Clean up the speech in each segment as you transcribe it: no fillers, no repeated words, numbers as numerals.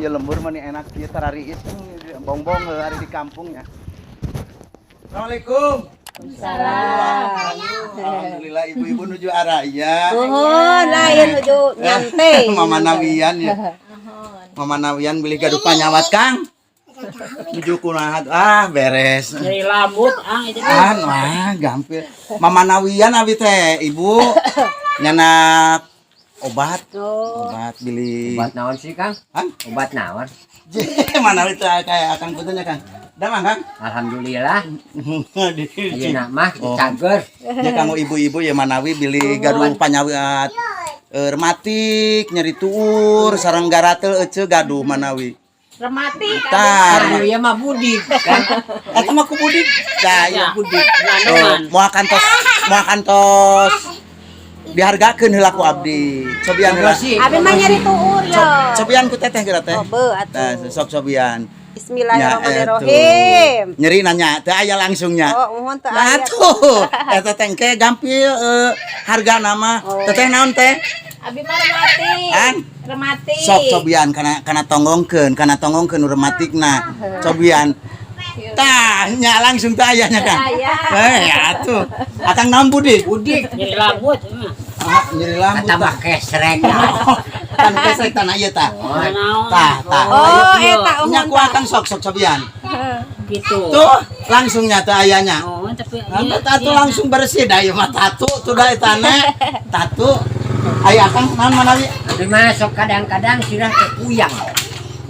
Ieu lembur mah enak ieu tarariis, bongbong hari di kampungnya. Assalamualaikum. Salam. Alhamdulillah, ibu-ibu nuju araya. Nuhun, lain nuju nyantai. Mama Nawian ya. Mama Nawian beli gaduh panyawat, Kang. Nuju kunaha? Ah, beres. Nyeri lambut, ah, itu. Ah, wah, gampil. Mama Nawian abi teh, Ibu. Nyanak obat. Oh. Obat beli. Obat naon sih, Kang? Hah? Obat naon? Mana itu kayak akang putunya, Kang. Damang, Kang. Alhamdulillah. Ayeuna mah Oh. cager. Ya, kanggo ibu-ibu ya, manawi beli gaduh panyawat rematik, nyeri tuur, sareng garatel ece gaduh manawi. Rematik. Tar, Anu ieu mah budik kan. Eta mah ku budik. Dah, iya budik. Naon? Oh, moal kantos dihargakeun heula ku abdi. Cobian heula. Sih. Abi mah nyeri tuur ya. Cobian ku teteh geura teh. Oh, beuh atuh. Nah, sok cobian. Bismillahirrahmanirrahim. Nyeri nanya, teu aya langsungnya. Oh, mohon teu Nah aya. tuh, eta teh engke gampil harga nama. Oh. Teteh naon teh? Abi mah rematik. An? Rematik. Sok cobian kana tonggongkeun nu rematikna. Cobian. Tah, nya langsung teh aya nya kan. Aya. Eh, atuh. Akang naon, budik? Budik. Nyeri lambut. Mah. Ah, nyeri lambut. Kata mah kesrek. Kan kesrek tanah ieu tah. Oh, Naon? Tah, tah. Oh, eta Nya uhun. ku akang sok sok cobian. Gitu. Tuh, langsung nya teh ayanya. Oh, tapi Nah, tatu langsung bersih dah ieu mah tatu tuh dah eta na. Tatu. Aya akang naon manawi? Abi mah sok kadang-kadang sirah teh puyang.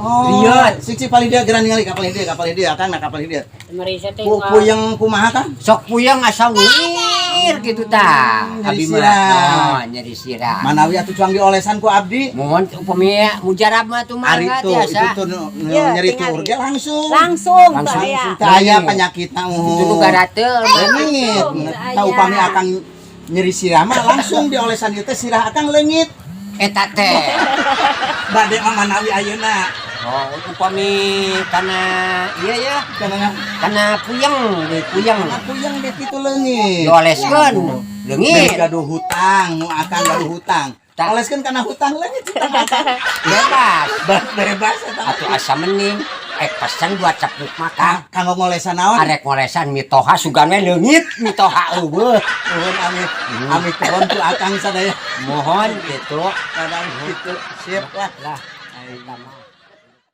Oh, Lieur. Sik sik paling dia geura ningali ka paling dia, ka paling dia, akang nah ka paling dia. Merisa teh. Ku puyeng kumaha, Kang? Sok puyeng asa ngir gitu tah. Nyeri Abi mah. sirah. Oh, nyeri sirah. Manawi atuh cuang diolesan ku abdi. Mohon upami mujarab mah tuh Ari mangga tuh itu tiasa. tuh nu Iya, nyeri tingali. tuur ge langsung. Langsung teu Langsung. aya. Teu aya penyakitna Itu nu garateul. Leungit. Teu Tah aya. Upami akang nyeri sirah mah langsung diolesan ieu teh sirah akang leungit. Eta teh. Bade mah manawi ayeuna. Oh, upami kana iya ya, Kana kana puyeng, deui puyeng. puyeng ge kitu leungit. Dioleskeun, Beli leungit. Gaduh hutang, nu akang gaduh hutang. Tak. Oleskeun kana hutang leungit hutang akang. Bebas. Bebas eta. Atuh asa mending ek pesen buat cepuk mah, Kang. Kanggo ngolesan naon? Arek ngolesan mitoha sugan we leungit, mitoha euweuh. Nuhun, amit. Amit turun tuh akang sadaya. Mohon gitu. Kadang gitu. Siap lah. Lah, eta mah.